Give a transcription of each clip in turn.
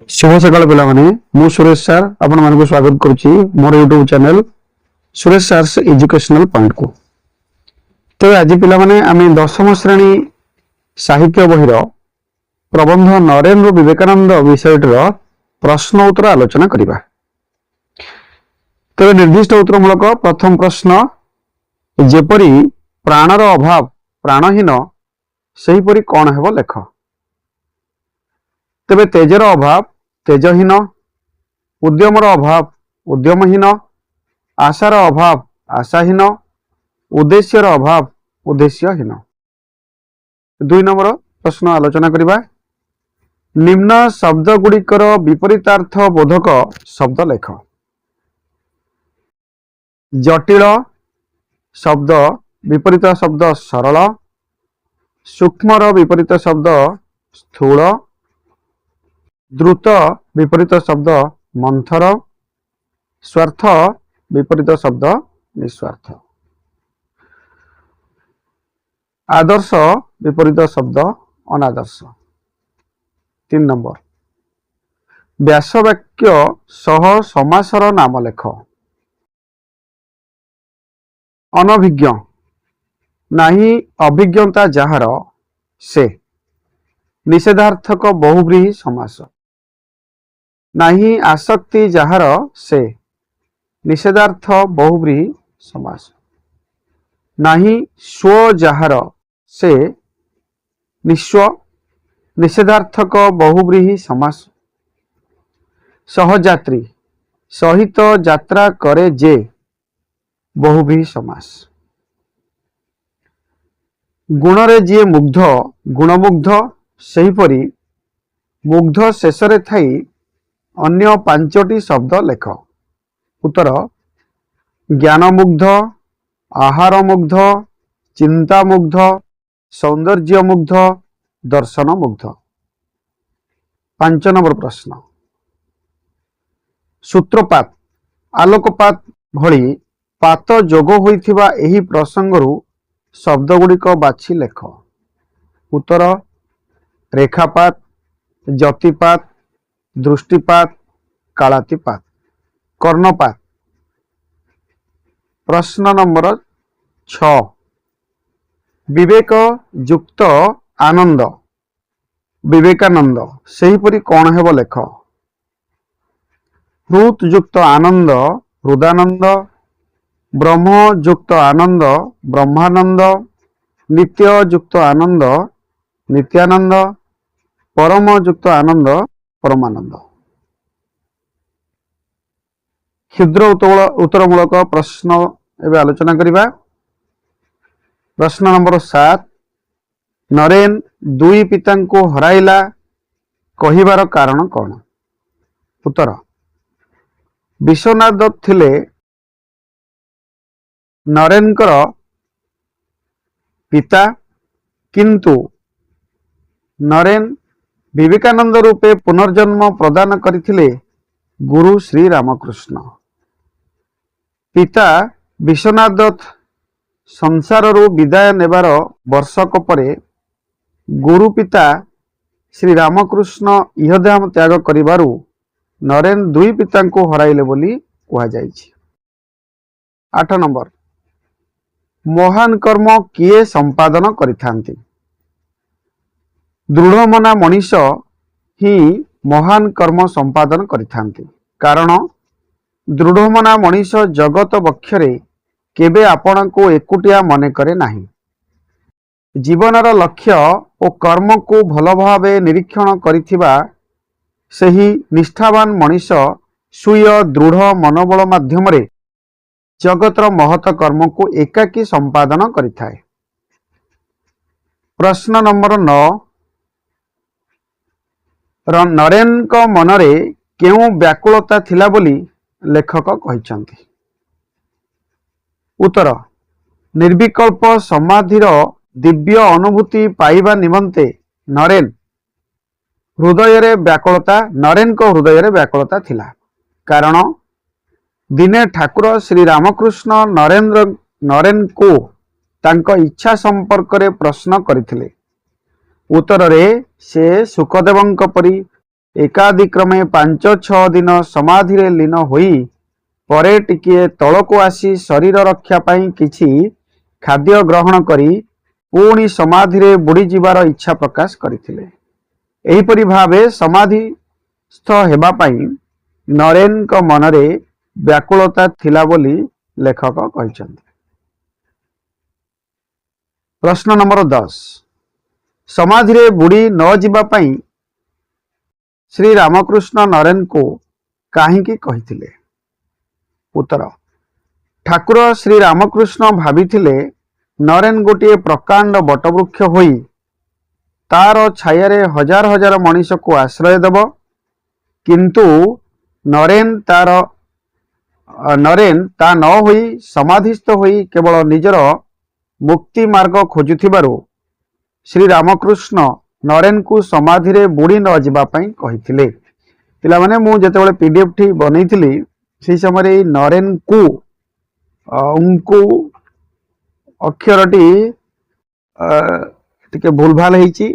ଶୁଭ ସକାଳ ପିଲାମାନେ। ମୁଁ ସୁରେଶ ସାର୍ ଆପଣମାନଙ୍କୁ ସ୍ୱାଗତ କରୁଛି ମୋର YouTube channel Suresh sir's educational ପଏଣ୍ଟକୁ। ତେବେ ଆଜି ପିଲାମାନେ, ଆମେ ଦଶମ ଶ୍ରେଣୀ ସାହିତ୍ୟ ବହିର ପ୍ରବନ୍ଧ ନରେନ୍ଦ୍ର ବିବେକାନନ୍ଦ ବିଷୟଟିର ପ୍ରଶ୍ନ ଉତ୍ତର ଆଲୋଚନା କରିବା। ତେବେ ନିର୍ଦ୍ଦିଷ୍ଟ ଉତ୍ତରମୂଳକ ପ୍ରଥମ ପ୍ରଶ୍ନ, ଯେପରି ପ୍ରାଣର ଅଭାବ ପ୍ରାଣହୀନ, ସେହିପରି କଣ ହେବ ଲେଖ। ତେବେ ତେଜର ଅଭାବ ତେଜହୀନ, ଉଦ୍ୟମର ଅଭାବ ଉଦ୍ୟମହୀନ, ଆଶାର ଅଭାବ ଆଶାହୀନ, ଉଦ୍ଦେଶ୍ୟର ଅଭାବ ଉଦ୍ଦେଶ୍ୟହୀନ। ଦୁଇ ନମ୍ବର ପ୍ରଶ୍ନ ଆଲୋଚନା କରିବା। ନିମ୍ନ ଶବ୍ଦ ଗୁଡ଼ିକର ବିପରୀତାର୍ଥ ବୋଧକ ଶବ୍ଦ ଲେଖ। ଜଟିଳ ଶବ୍ଦ ବିପରୀତ ଶବ୍ଦ ସରଳ, ସୂକ୍ଷ୍ମର ବିପରୀତ ଶବ୍ଦ ସ୍ଥୂଳ, ଦ୍ରୁତ ବିପରୀତ ଶବ୍ଦ ମନ୍ଥର, ସ୍ୱାର୍ଥ ବିପରୀତ ଶବ୍ଦ ନିସ୍ୱାର୍ଥ, ଆଦର୍ଶ ବିପରୀତ ଶବ୍ଦ ଅନାଦର୍ଶ। ତିନି ନମ୍ବର, ବ୍ୟାସବାକ୍ୟ ସହ ସମାସର ନାମ ଲେଖ। ଅନଭିଜ୍ଞ, ନାହିଁ ଅଭିଜ୍ଞତା ଯାହାର ସେ, ନିଷେଧାର୍ଥକ ବହୁବ୍ରୀହି ସମାସ। ନାହିଁ ଆସକ୍ତି ଯାହାର ସେ, ନିଷେଧାର୍ଥ ବହୁବ୍ରୀହି ସମାସ। ନାହିଁ ସ୍ୱ ଯାହାର ସେ, ନିସ୍ୱ, ନିଷେଧାର୍ଥକ ବହୁବ୍ରୀହି ସମାସ। ସହଯାତ୍ରୀ, ସହିତ ଯାତ୍ରା କରେ ଯେ, ବହୁବ୍ରୀହି ସମାସ। ଗୁଣରେ ଯିଏ ମୁଗ୍ଧ ଗୁଣମୁଗ୍ଧ, ସେହିପରି ମୁଗ୍ଧ ଶେଷରେ ଥାଇ ଅନ୍ୟ ପାଞ୍ଚଟି ଶବ୍ଦ ଲେଖ। ଉତ୍ତର, ଜ୍ଞାନମୁଗ୍ଧ, ଆହାରମୁଗ୍ଧ, ଚିନ୍ତାମୁଗ୍ଧ, ସୌନ୍ଦର୍ଯ୍ୟମୁଗ୍ଧ, ଦର୍ଶନମୁଗ୍ଧ। ପାଞ୍ଚ ନମ୍ବର ପ୍ରଶ୍ନ, ସୂତ୍ରପାତ, ଆଲୋକପାତ ଭଳି ପାତ ଯୋଗ ହୋଇଥିବା ଏହି ପ୍ରସଙ୍ଗରୁ ଶବ୍ଦଗୁଡ଼ିକ ବାଛି ଲେଖ। ଉତ୍ତର, ରେଖାପାତ, ଯତିପାତ, ଦୃଷ୍ଟିପାତ, କାଳାତିପାତ, କର୍ଣ୍ଣପାତ। ପ୍ରଶ୍ନ ନମ୍ବର 6, ବିବେକ ଯୁକ୍ତ ଆନନ୍ଦ ବିବେକାନନ୍ଦ, ସେହିପରି କଣ ହେବ ଲେଖ। ହୃତ୍ ଯୁକ୍ତ ଆନନ୍ଦ ହୃଦାନନ୍ଦ, ବ୍ରହ୍ମ ଯୁକ୍ତ ଆନନ୍ଦ ବ୍ରହ୍ମାନନ୍ଦ, ନିତ୍ୟ ଯୁକ୍ତ ଆନନ୍ଦ ନିତ୍ୟାନନ୍ଦ, ପରମ ଯୁକ୍ତ ଆନନ୍ଦ ପରମାନନ୍ଦ। କ୍ଷୁଦ୍ର ଉତ୍ତରମୂଳକ ପ୍ରଶ୍ନ ଏବେ ଆଲୋଚନା କରିବା। ପ୍ରଶ୍ନ ନମ୍ବର 7, ନରେନ ଦୁଇ ପିତାଙ୍କୁ ହରାଇଲା କହିବାର କାରଣ କଣ? ଉତ୍ତର, ବିଶ୍ୱନାଥ ଦତ୍ତ ଥିଲେ ନରେନଙ୍କର ପିତା, କିନ୍ତୁ ନରେନ ବିବେକାନନ୍ଦ ରୂପେ ପୁନର୍ଜନ୍ମ ପ୍ରଦାନ କରିଥିଲେ ଗୁରୁ ଶ୍ରୀ ରାମକୃଷ୍ଣ। ପିତା ବିଶ୍ୱନାଥ ଦତ୍ତ ସଂସାରରୁ ବିଦାୟ ନେବାର ବର୍ଷକ ପରେ ଗୁରୁ ପିତା ଶ୍ରୀ ରାମକୃଷ୍ଣ ଇହଧାମ ତ୍ୟାଗ କରିବାରୁ ନରେନ ଦୁଇ ପିତାଙ୍କୁ ହରାଇଲେ ବୋଲି କୁହାଯାଇଛି। 8 ନମ୍ବର, ମହାନ କର୍ମ କିଏ ସମ୍ପାଦନ କରିଥାନ୍ତି? ଦୃଢ଼ମନା ମଣିଷ ହିଁ ମହାନ କର୍ମ ସମ୍ପାଦନ କରିଥାନ୍ତି, କାରଣ ଦୃଢ଼ମନା ମଣିଷ ଜଗତ ବକ୍ଷରେ କେବେ ଆପଣଙ୍କୁ ଏକୁଟିଆ ମନେ କରେ ନାହିଁ। ଜୀବନର ଲକ୍ଷ୍ୟ ଓ କର୍ମକୁ ଭଲ ଭାବେ ନିରୀକ୍ଷଣ କରିଥିବା ସେହି ନିଷ୍ଠାବାନ ମଣିଷ ସ୍ୱୀୟ ଦୃଢ଼ ମନୋବଳ ମାଧ୍ୟମରେ ଜଗତର ମହତ କର୍ମକୁ ଏକାକୀ ସମ୍ପାଦନ କରିଥାଏ। ପ୍ରଶ୍ନ ନମ୍ବର 9, ନରେନଙ୍କ ମନରେ କେଉଁ ବ୍ୟାକୁଳତା ଥିଲା ବୋଲି ଲେଖକ କହିଛନ୍ତି? ଉତ୍ତର, ନିର୍ବିକଳ୍ପ ସମାଧିର ଦିବ୍ୟ ଅନୁଭୂତି ପାଇବା ନିମନ୍ତେ ନରେନଙ୍କ ହୃଦୟରେ ବ୍ୟାକୁଳତା ଥିଲା, କାରଣ ଦିନେ ଠାକୁର ଶ୍ରୀରାମକୃଷ୍ଣ ନରେନଙ୍କୁ ତାଙ୍କ ଇଚ୍ଛା ସମ୍ପର୍କରେ ପ୍ରଶ୍ନ କରିଥିଲେ। ଉତ୍ତରରେ ସେ ଶୁକଦେବଙ୍କ ପରି ଏକାଦିକ୍ରମେ 5-6 ଦିନ ସମାଧିରେ ଲୀନ ହୋଇ ପରେ ଟିକିଏ ତଳକୁ ଆସି ଶରୀର ରକ୍ଷା ପାଇଁ କିଛି ଖାଦ୍ୟ ଗ୍ରହଣ କରି ପୁଣି ସମାଧିରେ ବୁଡ଼ିଯିବାର ଇଚ୍ଛା ପ୍ରକାଶ କରିଥିଲେ। ଏହିପରି ଭାବେ ସମାଧିସ୍ଥ ହେବା ପାଇଁ ନରେନଙ୍କ ମନରେ ବ୍ୟାକୁଳତା ଥିଲା ବୋଲି ଲେଖକ କହିଛନ୍ତି। ପ୍ରଶ୍ନ ନମ୍ବର 10, ସମାଧିରେ ବୁଡ଼ି ନ ଯିବା ପାଇଁ ଶ୍ରୀ ରାମକୃଷ୍ଣ ନରେନଙ୍କୁ କାହିଁକି କହିଥିଲେ? ଉତ୍ତର, ଠାକୁର ଶ୍ରୀ ରାମକୃଷ୍ଣ ଭାବିଥିଲେ, ନରେନ ଗୋଟିଏ ପ୍ରକାଣ୍ଡ ବଟବୃକ୍ଷ ହୋଇ ତାର ଛାୟାରେ ହଜାର ହଜାର ମଣିଷକୁ ଆଶ୍ରୟ ଦେବ। କିନ୍ତୁ ନରେନ ତା ନ ହୋଇ ସମାଧିସ୍ଥ ହୋଇ କେବଳ ନିଜର ମୁକ୍ତି ମାର୍ଗ ଖୋଜୁଥିବାରୁ ଶ୍ରୀ ରାମକୃଷ୍ଣ ନରେନକୁ ସମାଧିରେ ବୁଡ଼ି ନ ଯିବା ପାଇଁ କହିଥିଲେ। ପିଲାମାନେ, ମୁଁ ଯେତେବେଳେ ପିଡିଏଫ୍ ଟି ବନେଇଥିଲି, ସେହି ସମୟରେ ଏଇ ନରେନକୁ ଙ୍କୁ ଅକ୍ଷରଟି ଟିକେ ଭୁଲଭାଲ ହେଇଛି।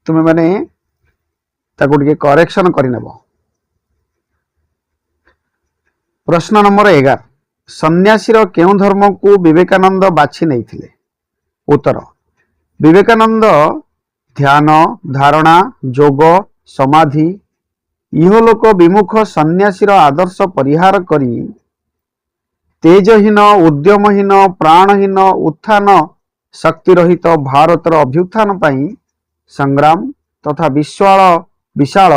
ତୁମେମାନେ ତାକୁ ଟିକେ କରେକ୍ସନ କରିନେବ। ପ୍ରଶ୍ନ ନମ୍ବର 11, ସନ୍ନ୍ୟାସୀର କେଉଁ ଧର୍ମକୁ ବିବେକାନନ୍ଦ ବାଛି ନେଇଥିଲେ? ଉତ୍ତର, ବିବେକାନନ୍ଦ ଧ୍ୟାନ, ଧାରଣା, ଯୋଗ, ସମାଧି, ଇହଲୋକ ବିମୁଖ ସନ୍ନ୍ୟାସୀର ଆଦର୍ଶ ପରିହାର କରି ତେଜହୀନ, ଉଦ୍ୟମହୀନ, ପ୍ରାଣହୀନ, ଉତ୍ଥାନ ଶକ୍ତି ରହିତ ଭାରତର ଅଭ୍ୟୁତ୍ଥାନ ପାଇଁ ସଂଗ୍ରାମ ତଥା ବିଶାଳ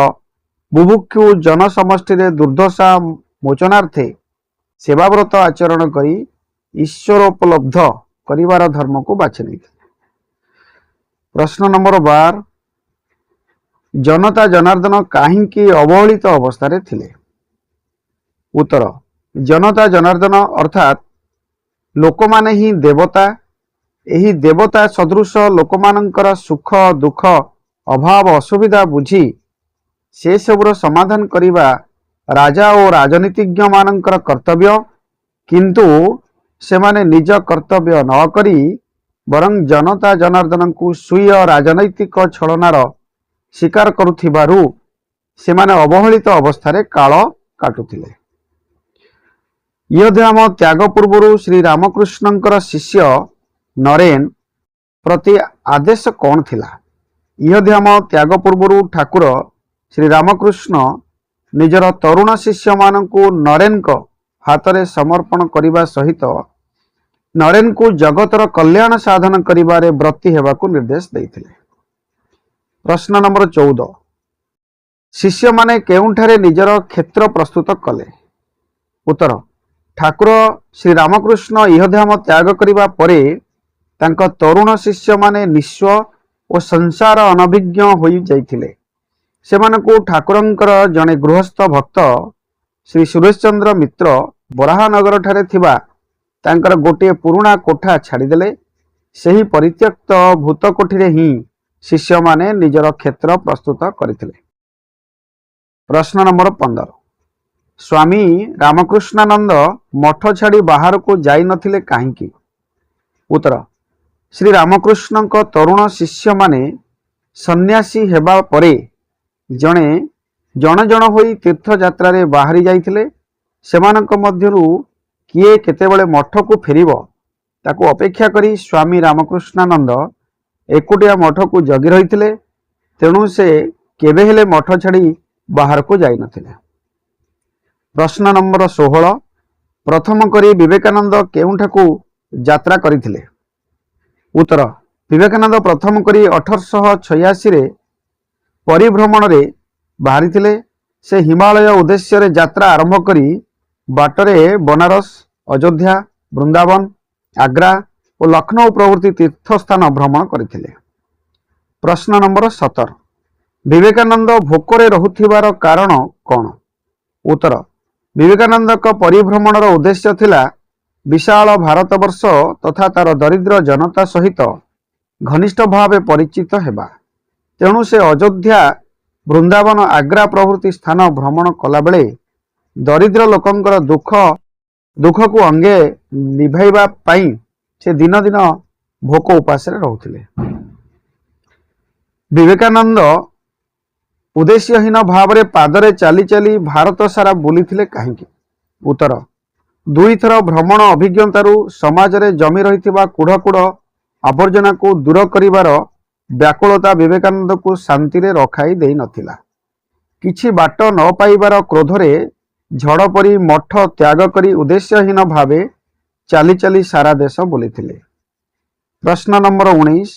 ବୁଭୁକ୍ଷୁ ଜନସମଷ୍ଟିରେ ଦୁର୍ଦ୍ଦଶା ମୋଚନାର୍ଥେ ସେବାବ୍ରତ ଆଚରଣ କରି ଈଶ୍ୱରୋପଲବ୍ଧ କରିବାର ଧର୍ମକୁ ବାଛି ନେଇଥିଲେ। ପ୍ରଶ୍ନ ନମ୍ବର 12, ଜନତା ଜନାର୍ଦ୍ଦନ କାହିଁକି ଅବହେଳିତ ଅବସ୍ଥାରେ ଥିଲେ? ଉତ୍ତର, ଜନତା ଜନାର୍ଦ୍ଦନ ଅର୍ଥାତ୍ ଲୋକମାନେ ହିଁ ଦେବତା। ଏହି ଦେବତା ସଦୃଶ ଲୋକମାନଙ୍କର ସୁଖ ଦୁଃଖ, ଅଭାବ ଅସୁବିଧା ବୁଝି ସେସବୁର ସମାଧାନ କରିବା ରାଜା ଓ ରାଜନୀତିଜ୍ଞମାନଙ୍କର କର୍ତ୍ତବ୍ୟ। କିନ୍ତୁ ସେମାନେ ନିଜ କର୍ତ୍ତବ୍ୟ ନ କରି ବରଂ ଜନତା ଜନାର୍ଦ୍ଦନଙ୍କୁ ସ୍ୱୀୟ ରାଜନୈତିକ ଛଳନାର ଶିକାର କରୁଥିବାରୁ ସେମାନେ ଅବହେଳିତ ଅବସ୍ଥାରେ କାଳ କାଟୁଥିଲେ। ଇହଧାମ ତ୍ୟାଗ ପୂର୍ବରୁ ଶ୍ରୀ ରାମକୃଷ୍ଣଙ୍କର ଶିଷ୍ୟ ନରେନ ପ୍ରତି ଆଦେଶ କ'ଣ ଥିଲା? ଇହଧାମ ତ୍ୟାଗ ପୂର୍ବରୁ ଠାକୁର ଶ୍ରୀ ରାମକୃଷ୍ଣ ନିଜର ତରୁଣ ଶିଷ୍ୟମାନଙ୍କୁ ନରେନଙ୍କ ହାତରେ ସମର୍ପଣ କରିବା ସହିତ ନରେନଙ୍କୁ ଜଗତର କଲ୍ୟାଣ ସାଧନ କରିବାରେ ବ୍ରତୀ ହେବାକୁ ନିର୍ଦ୍ଦେଶ ଦେଇଥିଲେ। ପ୍ରଶ୍ନ ନମ୍ବର 14, ଶିଷ୍ୟମାନେ କେଉଁଠାରେ ନିଜର କ୍ଷେତ୍ର ପ୍ରସ୍ତୁତ କଲେ? ଉତ୍ତର, ଠାକୁର ଶ୍ରୀ ରାମକୃଷ୍ଣ ଇହଧାମ ତ୍ୟାଗ କରିବା ପରେ ତାଙ୍କ ତରୁଣ ଶିଷ୍ୟମାନେ ନିଃସ୍ୱ ଓ ସଂସାର ଅନଭିଜ୍ଞ ହୋଇଯାଇଥିଲେ। ସେମାନଙ୍କୁ ଠାକୁରଙ୍କର ଜଣେ ଗୃହସ୍ଥ ଭକ୍ତ ଶ୍ରୀ ସୁରେଶ ଚନ୍ଦ୍ର ମିତ୍ର ବରାହନଗରଠାରେ ଥିବା ତାଙ୍କର ଗୋଟିଏ ପୁରୁଣା କୋଠା ଛାଡ଼ିଦେଲେ। ସେହି ପରିତ୍ୟକ୍ତ ଭୂତକୋଠିରେ ହିଁ ଶିଷ୍ୟମାନେ ନିଜର କ୍ଷେତ୍ର ପ୍ରସ୍ତୁତ କରିଥିଲେ। ପ୍ରଶ୍ନ ନମ୍ବର 15, ସ୍ୱାମୀ ରାମକୃଷ୍ଣାନନ୍ଦ ମଠ ଛାଡ଼ି ବାହାରକୁ ଯାଇନଥିଲେ କାହିଁକି? ଉତ୍ତର, ଶ୍ରୀ ରାମକୃଷ୍ଣଙ୍କ ତରୁଣ ଶିଷ୍ୟମାନେ ସନ୍ନ୍ୟାସୀ ହେବା ପରେ ଜଣେ ଜଣ ଜଣ ହୋଇ ତୀର୍ଥଯାତ୍ରାରେ ବାହାରି ଯାଇଥିଲେ। ସେମାନଙ୍କ ମଧ୍ୟରୁ କିଏ କେତେବେଳେ ମଠକୁ ଫେରିବ, ତାକୁ ଅପେକ୍ଷା କରି ସ୍ୱାମୀ ରାମକୃଷ୍ଣାନନ୍ଦ ଏକୁଟିଆ ମଠକୁ ଜଗି ରହିଥିଲେ। ତେଣୁ ସେ କେବେ ହେଲେ ମଠ ଛାଡ଼ି ବାହାରକୁ ଯାଇନଥିଲେ। ପ୍ରଶ୍ନ ନମ୍ବର 16, ପ୍ରଥମ କରି ବିବେକାନନ୍ଦ କେଉଁଠାକୁ ଯାତ୍ରା କରିଥିଲେ? ଉତ୍ତର, ବିବେକାନନ୍ଦ ପ୍ରଥମ କରି 1886ରେ ପରିଭ୍ରମଣରେ ବାହାରିଥିଲେ। ସେ ହିମାଳୟ ଉଦ୍ଦେଶ୍ୟରେ ଯାତ୍ରା ଆରମ୍ଭ କରି ବାଟରେ ବନାରସ, ଅଯୋଧ୍ୟା, ବୃନ୍ଦାବନ, ଆଗ୍ରା ଓ ଲକ୍ଷ୍ନୌ ପ୍ରଭୃତି ତୀର୍ଥସ୍ଥାନ ଭ୍ରମଣ କରିଥିଲେ। ପ୍ରଶ୍ନ ନମ୍ବର 17, ବିବେକାନନ୍ଦ ଭୋକରେ ରହୁଥିବାର କାରଣ କ'ଣ? ଉତ୍ତର, ବିବେକାନନ୍ଦଙ୍କ ପରିଭ୍ରମଣର ଉଦ୍ଦେଶ୍ୟ ଥିଲା ବିଶାଳ ଭାରତବର୍ଷ ତଥା ତାର ଦରିଦ୍ର ଜନତା ସହିତ ଘନିଷ୍ଠ ଭାବେ ପରିଚିତ ହେବା। ତେଣୁ ସେ ଅଯୋଧ୍ୟା, ବୃନ୍ଦାବନ, ଆଗ୍ରା ପ୍ରଭୃତି ସ୍ଥାନ ଭ୍ରମଣ କଲାବେଳେ ଦରିଦ୍ର ଲୋକଙ୍କର ଦୁଃଖକୁ ଅଙ୍ଗେ ନିଭାଇବା ପାଇଁ ସେ ଦିନ ଦିନ ଭୋକ ଉପାସରେ ରହୁଥିଲେ। ବିବେକାନନ୍ଦ ଉଦ୍ଦେଶ୍ୟହୀନ ଭାବରେ ପାଦରେ ଚାଲି ଚାଲି ଭାରତ ସାରା ବୁଲିଥିଲେ କାହିଁକି? ଉତ୍ତର, ଦୁଇଥର ଭ୍ରମଣ ଅଭିଜ୍ଞତାରୁ ସମାଜରେ ଜମି ରହିଥିବା କୁଢ଼ କୁଢ଼ ଆବର୍ଜନାକୁ ଦୂର କରିବାର ବ୍ୟାକୁଳତା ବିବେକାନନ୍ଦଙ୍କୁ ଶାନ୍ତିରେ ରଖାଇ ଦେଇନଥିଲା। କିଛି ବାଟ ନ ପାଇବାର କ୍ରୋଧରେ ଝଡ଼ ପରି ମଠ ତ୍ୟାଗ କରି ଉଦ୍ଦେଶ୍ୟହୀନ ଭାବେ ଚାଲି ଚାଲି ସାରା ଦେଶ ବୁଲିଥିଲେ। ପ୍ରଶ୍ନ ନମ୍ବର 19,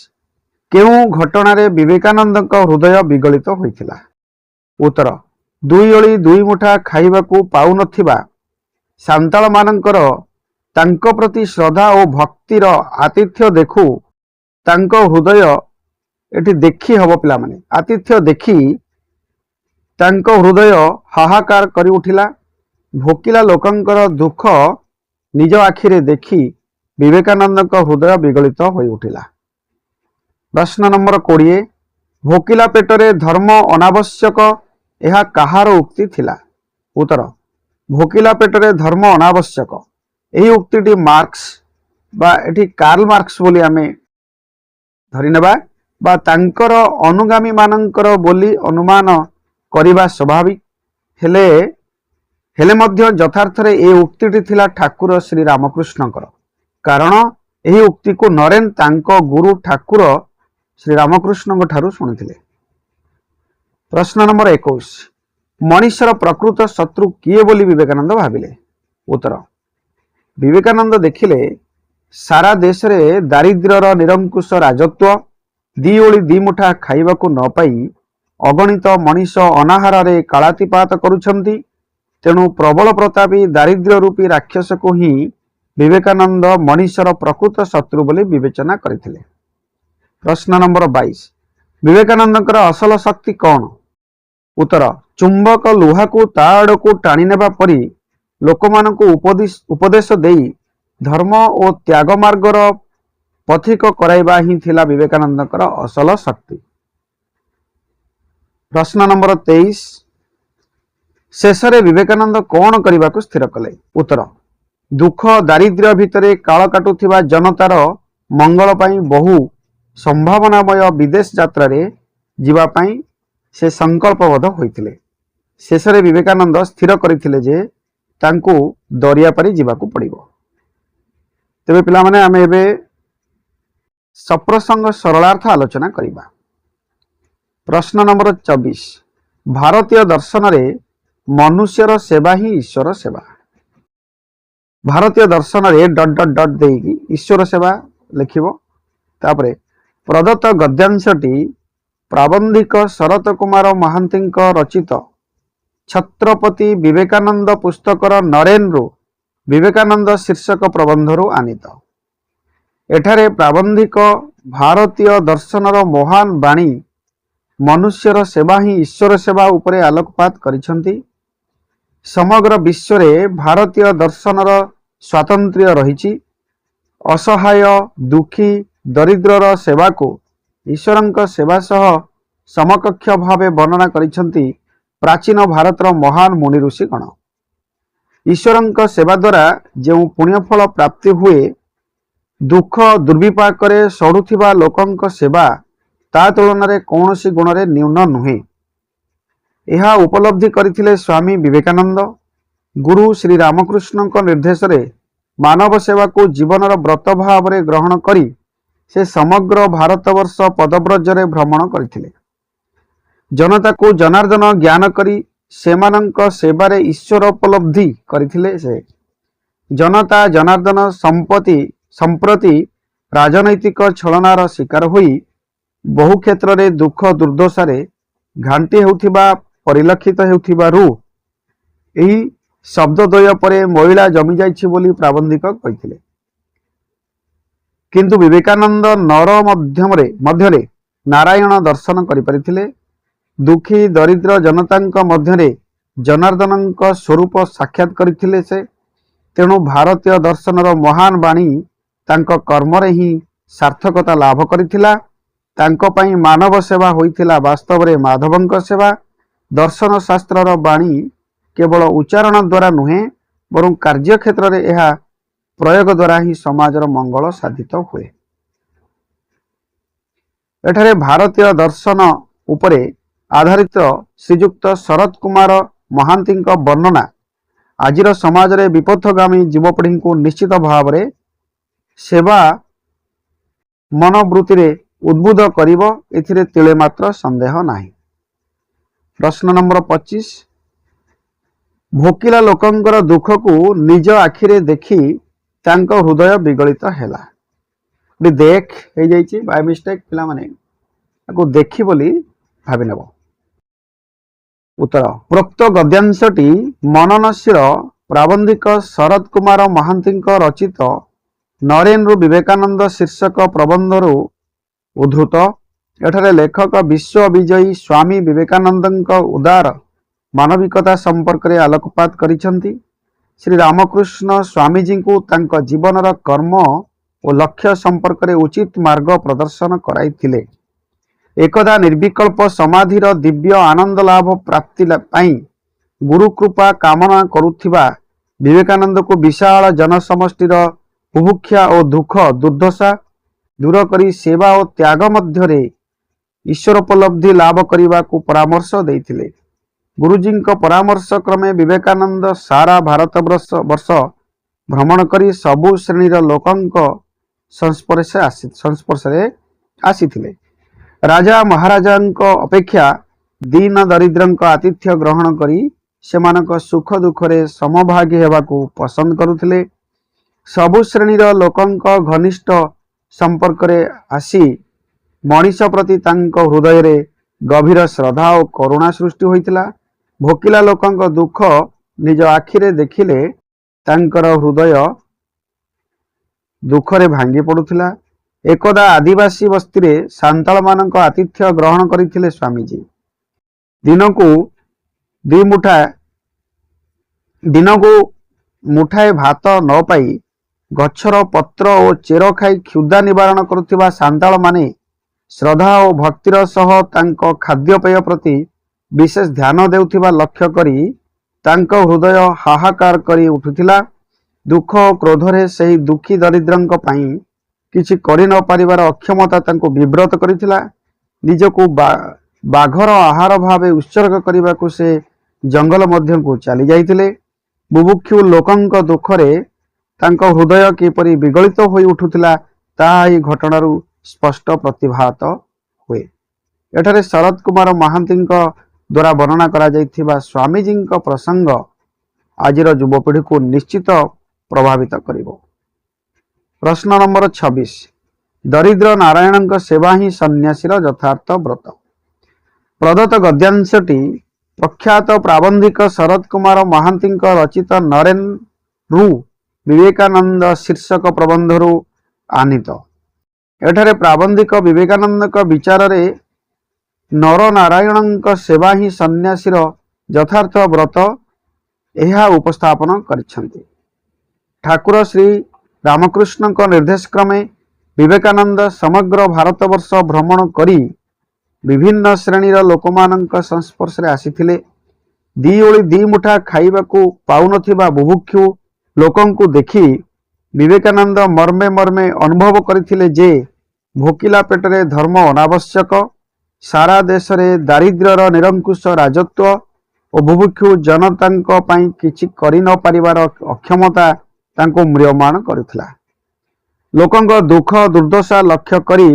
କେଉଁ ଘଟଣାରେ ବିବେକାନନ୍ଦଙ୍କ ହୃଦୟ ବିଗଳିତ ହୋଇଥିଲା? ଉତ୍ତର, ଦୁଇ ଓଳି ଦୁଇ ମୁଠା ଖାଇବାକୁ ପାଉନଥିବା ସାନ୍ତାଳମାନଙ୍କର ତାଙ୍କ ପ୍ରତି ଶ୍ରଦ୍ଧା ଓ ଭକ୍ତିର ଆତିଥ୍ୟ ଦେଖୁ ତାଙ୍କ ହୃଦୟ, ଏଠି ଦେଖି ହବ ପିଲାମାନେ, ଆତିଥ୍ୟ ଦେଖି ତାଙ୍କ ହୃଦୟ ହାହାକାର କରି ଉଠିଲା। ଭୋକିଲା ଲୋକଙ୍କର ଦୁଃଖ ନିଜ ଆଖିରେ ଦେଖି ବିବେକାନନ୍ଦଙ୍କ ହୃଦୟ ବିଗଳିତ ହୋଇ ଉଠିଲା। ପ୍ରଶ୍ନ ନମ୍ବର 20, ଭୋକିଲା ପେଟରେ ଧର୍ମ ଅନାବଶ୍ୟକ, ଏହା କାହାର ଉକ୍ତି ଥିଲା? ଉତ୍ତର, ଭୋକିଲା ପେଟରେ ଧର୍ମ ଅନାବଶ୍ୟକ, ଏହି ଉକ୍ତିଟି ମାର୍କସ ବା ଏଠି କାର୍ଲ ମାର୍କସ ବୋଲି ଆମେ ଧରିନେବା ବା ତାଙ୍କର ଅନୁଗାମୀ ମାନଙ୍କର ବୋଲି ଅନୁମାନ କରିବା ସ୍ୱାଭାବିକ ହେଲେ ମଧ୍ୟ ଯଥାର୍ଥରେ ଏ ଉକ୍ତିଟି ଥିଲା ଠାକୁର ଶ୍ରୀ ରାମକୃଷ୍ଣଙ୍କର। କାରଣ ଏହି ଉକ୍ତିକୁ ନରେନ ତାଙ୍କ ଗୁରୁ ଠାକୁର ଶ୍ରୀ ରାମକୃଷ୍ଣଙ୍କ ଠାରୁ ଶୁଣିଥିଲେ। ପ୍ରଶ୍ନ ନମ୍ବର 21, ମଣିଷର ପ୍ରକୃତ ଶତ୍ରୁ କିଏ ବୋଲି ବିବେକାନନ୍ଦ ଭାବିଲେ? ଉତ୍ତର, ବିବେକାନନ୍ଦ ଦେଖିଲେ ସାରା ଦେଶରେ ଦାରିଦ୍ର୍ୟର ନିରଙ୍କୁଶ ରାଜତ୍ୱ। ଦି ଓଳି ଦି ମୁଠା ଖାଇବାକୁ ନ ପାଇ ଅଗଣିତ ମଣିଷ ଅନାହାରରେ କାଳାତିପାତ କରୁଛନ୍ତି। ତେଣୁ ପ୍ରବଳ ପ୍ରତାପୀ ଦାରିଦ୍ର୍ୟ ରୂପୀ ରାକ୍ଷସକୁ ହିଁ ବିବେକାନନ୍ଦ ମଣିଷର ପ୍ରକୃତ ଶତ୍ରୁ ବୋଲି ବିବେଚନା କରିଥିଲେ। ପ୍ରଶ୍ନ ନମ୍ବର 22, ବିବେକାନନ୍ଦଙ୍କର ଅସଲ ଶକ୍ତି କ'ଣ? ଉତ୍ତର, ଚୁମ୍ବକ ଲୁହାକୁ ତା ଆଡ଼କୁ ଟାଣି ନେବା ପରି ଲୋକମାନଙ୍କୁ ଉପଦେଶ ଦେଇ ଧର୍ମ ଓ ତ୍ୟାଗ ମାର୍ଗର ପଥିକ କରାଇବା ହିଁ ଥିଲା ବିବେକାନନ୍ଦଙ୍କର ଅସଲ ଶକ୍ତି। ପ୍ରଶ୍ନ ନମ୍ବର 23, ଶେଷରେ ବିବେକାନନ୍ଦ କ'ଣ କରିବାକୁ ସ୍ଥିର କଲେ? ଉତ୍ତର, ଦୁଃଖ ଦାରିଦ୍ର୍ୟ ଭିତରେ କାଳ କାଟୁଥିବା ଜନତାର ମଙ୍ଗଳ ପାଇଁ ବହୁ ସମ୍ଭାବନାମୟ ବିଦେଶ ଯାତ୍ରାରେ ଯିବା ପାଇଁ ସେ ସଂକଳ୍ପବଦ୍ଧ ହୋଇଥିଲେ। ଶେଷରେ ବିବେକାନନ୍ଦ ସ୍ଥିର କରିଥିଲେ ଯେ ତାଙ୍କୁ ଦରିଆ ପାରି ଯିବାକୁ ପଡ଼ିବ। ତେବେ ପିଲାମାନେ, ଆମେ ଏବେ ସପ୍ରସଙ୍ଗ ସରଳାର୍ଥ ଆଲୋଚନା କରିବା। ପ୍ରଶ୍ନ ନମ୍ବର 24, ଭାରତୀୟ ଦର୍ଶନରେ ମନୁଷ୍ୟର ସେବା ହିଁ ଈଶ୍ୱର ସେବା। ଭାରତୀୟ ଦର୍ଶନରେ ଡଟ୍ ଡଟ୍ ଡଟ୍ ଦେଇକି ଈଶ୍ୱର ସେବା ଲେଖିବ। ତାପରେ ପ୍ରଦତ୍ତ ଗଦ୍ୟାଂଶଟି ପ୍ରାବନ୍ଧିକ ଶରତ କୁମାର ମହାନ୍ତିଙ୍କ ରଚିତ ଛତ୍ରପତି ବିବେକାନନ୍ଦ ପୁସ୍ତକର ନରେନରୁ ବିବେକାନନ୍ଦ ଶୀର୍ଷକ ପ୍ରବନ୍ଧରୁ ଆନୀତ। ଏଠାରେ ପ୍ରାବନ୍ଧିକ ଭାରତୀୟ ଦର୍ଶନର ମହାନ ବାଣୀ ମନୁଷ୍ୟର ସେବା ହିଁ ଈଶ୍ୱର ସେବା ଉପରେ ଆଲୋକପାତ କରିଛନ୍ତି। ସମଗ୍ର ବିଶ୍ୱରେ ଭାରତୀୟ ଦର୍ଶନର ସ୍ୱାତନ୍ତ୍ର୍ୟ ରହିଛି। ଅସହାୟ, ଦୁଃଖୀ, ଦରିଦ୍ରର ସେବାକୁ ଈଶ୍ୱରଙ୍କ ସେବା ସହ ସମକକ୍ଷ ଭାବେ ବର୍ଣ୍ଣନା କରିଛନ୍ତି ପ୍ରାଚୀନ ଭାରତର ମହାନ ମୁନି ଋଷିଗଣ। ଈଶ୍ୱରଙ୍କ ସେବା ଦ୍ୱାରା ଯେଉଁ ପୁଣ୍ୟଫଳ ପ୍ରାପ୍ତି ହୁଏ, ଦୁଃଖ ଦୁର୍ବିପାକରେ ସଢୁଥିବା ଲୋକଙ୍କ ସେବା ତା ତୁଳନାରେ କୌଣସି ଗୁଣରେ ନ୍ୟୁନ ନୁହେଁ। ଏହା ଉପଲବ୍ଧି କରିଥିଲେ ସ୍ୱାମୀ ବିବେକାନନ୍ଦ। ଗୁରୁ ଶ୍ରୀ ରାମକୃଷ୍ଣଙ୍କ ନିର୍ଦ୍ଦେଶରେ ମାନବ ସେବାକୁ ଜୀବନର ବ୍ରତ ଭାବରେ ଗ୍ରହଣ କରି ସେ ସମଗ୍ର ଭାରତବର୍ଷ ପଦବ୍ରଜରେ ଭ୍ରମଣ କରିଥିଲେ। ଜନତାକୁ ଜନାର୍ଦ୍ଦନ ଜ୍ଞାନ କରି ସେମାନଙ୍କ ସେବାରେ ଈଶ୍ୱର ଉପଲବ୍ଧି କରିଥିଲେ ସେ। ଜନତା ଜନାର୍ଦ୍ଦନ ସମ୍ପତ୍ତି ସମ୍ପ୍ରତି ରାଜନୈତିକ ଛଳନାର ଶିକାର ହୋଇ ବହୁ କ୍ଷେତ୍ରରେ ଦୁଃଖ ଦୁର୍ଦ୍ଦଶାରେ ଘାଣ୍ଟି ହେଉଥିବା ପରିଲକ୍ଷିତ ହେଉଥିବାରୁ ଏହି ଶବ୍ଦଦ୍ୱୟ ପରେ ମଇଳା ଜମିଯାଇଛି ବୋଲି ପ୍ରାବନ୍ଧିକ କହିଥିଲେ। କିନ୍ତୁ ବିବେକାନନ୍ଦ ନର ମଧ୍ୟରେ ନାରାୟଣ ଦର୍ଶନ କରିପାରିଥିଲେ। ଦୁଃଖୀ ଦରିଦ୍ର ଜନତାଙ୍କ ମଧ୍ୟରେ ଜନାର୍ଦ୍ଦନଙ୍କ ସ୍ୱରୂପ ସାକ୍ଷାତ କରିଥିଲେ ସେ। ତେଣୁ ଭାରତୀୟ ଦର୍ଶନର ମହାନ ବାଣୀ ତାଙ୍କ କର୍ମରେ ହିଁ ସାର୍ଥକତା ଲାଭ କରିଥିଲା। ତାଙ୍କ ପାଇଁ ମାନବ ସେବା ହୋଇଥିଲା ବାସ୍ତବରେ ମାଧବଙ୍କ ସେବା। ଦର୍ଶନ ଶାସ୍ତ୍ରର ବାଣୀ କେବଳ ଉଚ୍ଚାରଣ ଦ୍ୱାରା ନୁହେଁ, ବରଂ କାର୍ଯ୍ୟକ୍ଷେତ୍ରରେ ଏହା ପ୍ରୟୋଗ ଦ୍ୱାରା ହିଁ ସମାଜର ମଙ୍ଗଳ ସାଧିତ ହୁଏ। ଏଠାରେ ଭାରତୀୟ ଦର୍ଶନ ଉପରେ ଆଧାରିତ ଶ୍ରୀଯୁକ୍ତ ଶରତ କୁମାର ମହାନ୍ତିଙ୍କ ବର୍ଣ୍ଣନା ଆଜିର ସମାଜରେ ବିପଥଗାମୀ ଯୁବପିଢ଼ିଙ୍କୁ ନିଶ୍ଚିତ ଭାବରେ ସେବା ମନୋବୃତ୍ତିରେ ଉଦ୍ବୁଦ୍ଧ କରିବ, ଏଥିରେ ତିଳେ ମାତ୍ର ସନ୍ଦେହ ନାହିଁ। ପ୍ରଶ୍ନ ନମ୍ବର 25। ଭୋକିଲା ଲୋକଙ୍କର ଦୁଃଖକୁ ନିଜ ଆଖିରେ ଦେଖି ତାଙ୍କ ହୃଦୟ ବିଗଳିତ ହେଲା। ଏଠି ଦେଖ ହେଇଯାଇଛି ବାଇ ମିଷ୍ଟେକ୍ ପିଲାମାନେ, ତାକୁ ଦେଖି ବୋଲି ଭାବି ନେବ। ଉତ୍ତର, ପ୍ରୋକ୍ତ ଗଦ୍ୟାଂଶଟି ମନନଶୀଳ ପ୍ରାବନ୍ଧିକ ଶରତ କୁମାର ମହାନ୍ତିଙ୍କ ରଚିତ ନରେନରୁ ବିବେକାନନ୍ଦ ଶୀର୍ଷକ ପ୍ରବନ୍ଧରୁ ଉଦ୍ଧୃତ। ଏଠାରେ ଲେଖକ ବିଶ୍ୱ ବିଜୟୀ ସ୍ୱାମୀ ବିବେକାନନ୍ଦଙ୍କ ଉଦାର ମାନବିକତା ସମ୍ପର୍କରେ ଆଲୋକପାତ କରିଛନ୍ତି। ଶ୍ରୀ ରାମକୃଷ୍ଣ ସ୍ୱାମୀଜୀଙ୍କୁ ତାଙ୍କ ଜୀବନର କର୍ମ ଓ ଲକ୍ଷ୍ୟ ସମ୍ପର୍କରେ ଉଚିତ ମାର୍ଗ ପ୍ରଦର୍ଶନ କରାଇଥିଲେ। ଏକଦା ନିର୍ବିକଳ୍ପ ସମାଧିର ଦିବ୍ୟ ଆନନ୍ଦ ଲାଭ ପ୍ରାପ୍ତି ପାଇଁ ଗୁରୁକୃପା କାମନା କରୁଥିବା ବିବେକାନନ୍ଦକୁ ବିଶାଳ ଜନସମଷ୍ଟିର ବୁଭୁକ୍ଷା ଓ ଦୁଃଖ ଦୁର୍ଦ୍ଦଶା ଦୂର କରି ସେବା ଓ ତ୍ୟାଗ ମଧ୍ୟରେ ଈଶ୍ୱରୋପଲବ୍ଧି ଲାଭ କରିବାକୁ ପରାମର୍ଶ ଦେଇଥିଲେ। ଗୁରୁଜୀଙ୍କ ପରାମର୍ଶ କ୍ରମେ ବିବେକାନନ୍ଦ ସାରା ଭାରତ ବର୍ଷ ଭ୍ରମଣ କରି ସବୁ ଶ୍ରେଣୀର ଲୋକଙ୍କ ସଂସ୍ପର୍ଶରେ ଆସିଥିଲେ। ରାଜା ମହାରାଜାଙ୍କ ଅପେକ୍ଷା ଦୀନ ଦରିଦ୍ରଙ୍କ ଆତିଥ୍ୟ ଗ୍ରହଣ କରି ସେମାନଙ୍କ ସୁଖ ଦୁଃଖରେ ସମଭାଗୀ ହେବାକୁ ପସନ୍ଦ କରୁଥିଲେ। ସବୁ ଶ୍ରେଣୀର ଲୋକଙ୍କ ଘନିଷ୍ଠ ସମ୍ପର୍କରେ ଆସି ମଣିଷ ପ୍ରତି ତାଙ୍କ ହୃଦୟରେ ଗଭୀର ଶ୍ରଦ୍ଧା ଓ କରୁଣା ସୃଷ୍ଟି ହୋଇଥିଲା। ଭୋକିଲା ଲୋକଙ୍କ ଦୁଃଖ ନିଜ ଆଖିରେ ଦେଖିଲେ ତାଙ୍କର ହୃଦୟ ଦୁଃଖରେ ଭାଙ୍ଗି ପଡୁଥିଲା। ଏକଦା ଆଦିବାସୀ ବସ୍ତିରେ ସାନ୍ତାଳମାନଙ୍କ ଆତିଥ୍ୟ ଗ୍ରହଣ କରିଥିଲେ ସ୍ୱାମୀଜୀ। ଦିନକୁ ମୁଠାଏ ଭାତ ନ ପାଇ ଗଛର ପତ୍ର ଓ ଚେର ଖାଇ କ୍ଷୁଧା ନିବାରଣ କରୁଥିବା ସାନ୍ତାଳମାନେ ଶ୍ରଦ୍ଧା ଓ ଭକ୍ତିର ସହ ତାଙ୍କ ଖାଦ୍ୟପେୟ ପ୍ରତି ବିଶେଷ ଧ୍ୟାନ ଦେଉଥିବା ଲକ୍ଷ୍ୟ କରି ତାଙ୍କ ହୃଦୟ ହାହାକାର କରି ଉଠୁଥିଲା। ଦୁଃଖ ଓ କ୍ରୋଧରେ ସେହି ଦୁଃଖୀ ଦରିଦ୍ରଙ୍କ ପାଇଁ କିଛି କରି ନ ପାରିବାର ଅକ୍ଷମତା ତାଙ୍କୁ ବିବ୍ରତ କରିଥିଲା। ନିଜକୁ ବାଘର ଆହାର ଭାବେ ଉତ୍ସର୍ଗ କରିବାକୁ ସେ ଜଙ୍ଗଲ ମଧ୍ୟକୁ ଚାଲି ଯାଇଥିଲେ। ବୁଭୁକ୍ଷୁ ଲୋକଙ୍କ ଦୁଃଖରେ ତାଙ୍କ ହୃଦୟ କିପରି ବିଗଳିତ ହୋଇ ଉଠୁଥିଲା, ତାହା ଏହି ଘଟଣାରୁ ସ୍ପଷ୍ଟ ପ୍ରତିଭାତ ହୁଏ। ଏଠାରେ ଶରତ କୁମାର ମହାନ୍ତିଙ୍କ ଦ୍ୱାରା ବର୍ଣ୍ଣନା କରାଯାଇଥିବା ସ୍ୱାମୀଜୀଙ୍କ ପ୍ରସଙ୍ଗ ଆଜିର ଯୁବପିଢ଼ିକୁ ନିଶ୍ଚିତ ପ୍ରଭାବିତ କରିବ। ପ୍ରଶ୍ନ ନମ୍ବର 26। ଦରିଦ୍ର ନାରାୟଣଙ୍କ ସେବା ହିଁ ସନ୍ନ୍ୟାସୀର ଯଥାର୍ଥ ବ୍ରତ। ପ୍ରଦତ୍ତ ଗଦ୍ୟାଂଶଟି ପ୍ରଖ୍ୟାତ ପ୍ରାବନ୍ଧିକ ଶରତ କୁମାର ମହାନ୍ତିଙ୍କ ରଚିତ ନରେନରୁ ବିବେକାନନ୍ଦ ଶୀର୍ଷକ ପ୍ରବନ୍ଧରୁ ଆନୀତ। ଏଠାରେ ପ୍ରାବନ୍ଧିକ ବିବେକାନନ୍ଦଙ୍କ ବିଚାରରେ ନରନାରାୟଣଙ୍କ ସେବା ହିଁ ସନ୍ନ୍ୟାସୀର ଯଥାର୍ଥ ବ୍ରତ, ଏହା ଉପସ୍ଥାପନ କରିଛନ୍ତି। ଠାକୁର ଶ୍ରୀ ରାମକୃଷ୍ଣଙ୍କ ନିର୍ଦ୍ଦେଶ କ୍ରମେ ବିବେକାନନ୍ଦ ସମଗ୍ର ଭାରତବର୍ଷ ଭ୍ରମଣ କରି ବିଭିନ୍ନ ଶ୍ରେଣୀର ଲୋକମାନଙ୍କ ସଂସ୍ପର୍ଶରେ ଆସିଥିଲେ। ଦି ଓଳି ଦି ମୁଠା ଖାଇବାକୁ ପାଉନଥିବା ବୁଭୁକ୍ଷୁ ଲୋକଙ୍କୁ ଦେଖି ବିବେକାନନ୍ଦ ମର୍ମେ ମର୍ମେ ଅନୁଭବ କରିଥିଲେ ଯେ ଭୋକିଲା ପେଟରେ ଧର୍ମ ଅନାବଶ୍ୟକ। ସାରା ଦେଶରେ ଦାରିଦ୍ର୍ୟର ନିରଙ୍କୁଶ ରାଜତ୍ୱ ଓ ବୁଭୁକ୍ଷୁ ଜନତାଙ୍କ ପାଇଁ କିଛି କରି ନ ପାରିବାର ଅକ୍ଷମତା ତାଙ୍କୁ ମ୍ରିୟମାଣ କରୁଥିଲା। ଲୋକଙ୍କ ଦୁଃଖ ଦୁର୍ଦ୍ଦଶା ଲକ୍ଷ୍ୟ କରି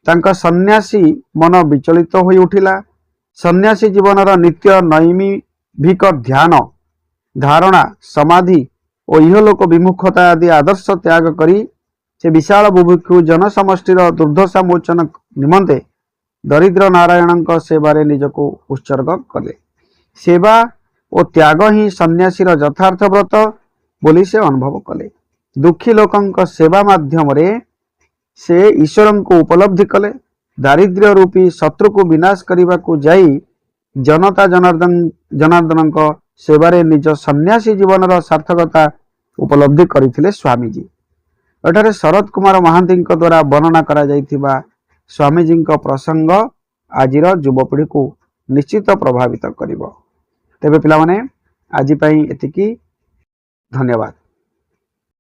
ତାଙ୍କ ସନ୍ନ୍ୟାସୀ ମନ ବିଚଳିତ ହୋଇ ଉଠିଲା। ସନ୍ନ୍ୟାସୀ ଜୀବନର ନିତ୍ୟ ନୈମିତ୍ତିକ ଧ୍ୟାନ, ଧାରଣା, ସମାଧି ଓ ଇହଲୋକ ବିମୁଖତା ଆଦି ଆଦର୍ଶ ତ୍ୟାଗ କରି ସେ ବିଶାଳ ବୁଭୁକ୍ଷୁ ଜନସମଷ୍ଟିର ଦୁର୍ଦ୍ଦଶା ମୋଚନ ନିମନ୍ତେ ଦରିଦ୍ର ନାରାୟଣଙ୍କ ସେବାରେ ନିଜକୁ ଉତ୍ସର୍ଗ କଲେ। ସେବା ଓ ତ୍ୟାଗ ହିଁ ସନ୍ନ୍ୟାସୀର ଯଥାର୍ଥ ବ୍ରତ ବୋଲି ସେ ଅନୁଭବ କଲେ। ଦୁଃଖୀ ଲୋକଙ୍କ ସେବା ମାଧ୍ୟମରେ ସେ ଈଶ୍ୱରଙ୍କୁ ଉପଲବ୍ଧି କଲେ। ଦାରିଦ୍ର୍ୟ ରୂପୀ ଶତ୍ରୁକୁ ବିନାଶ କରିବାକୁ ଯାଇ ଜନତା ଜନାର୍ଦ୍ଦନଙ୍କ ସେବାରେ ନିଜ ସନ୍ନ୍ୟାସୀ ଜୀବନର ସାର୍ଥକତା ଉପଲବ୍ଧି କରିଥିଲେ ସ୍ୱାମୀଜୀ। ଏଠାରେ ଶରତ କୁମାର ମହାନ୍ତିଙ୍କ ଦ୍ୱାରା ବର୍ଣ୍ଣନା କରାଯାଇଥିବା ସ୍ୱାମୀଜୀଙ୍କ ପ୍ରସଙ୍ଗ ଆଜିର ଯୁବପିଢ଼ିକୁ ନିଶ୍ଚିତ ପ୍ରଭାବିତ କରିବ। ତେବେ ପିଲାମାନେ, ଆଜି ପାଇଁ ଏତିକି। ଧନ୍ୟବାଦ।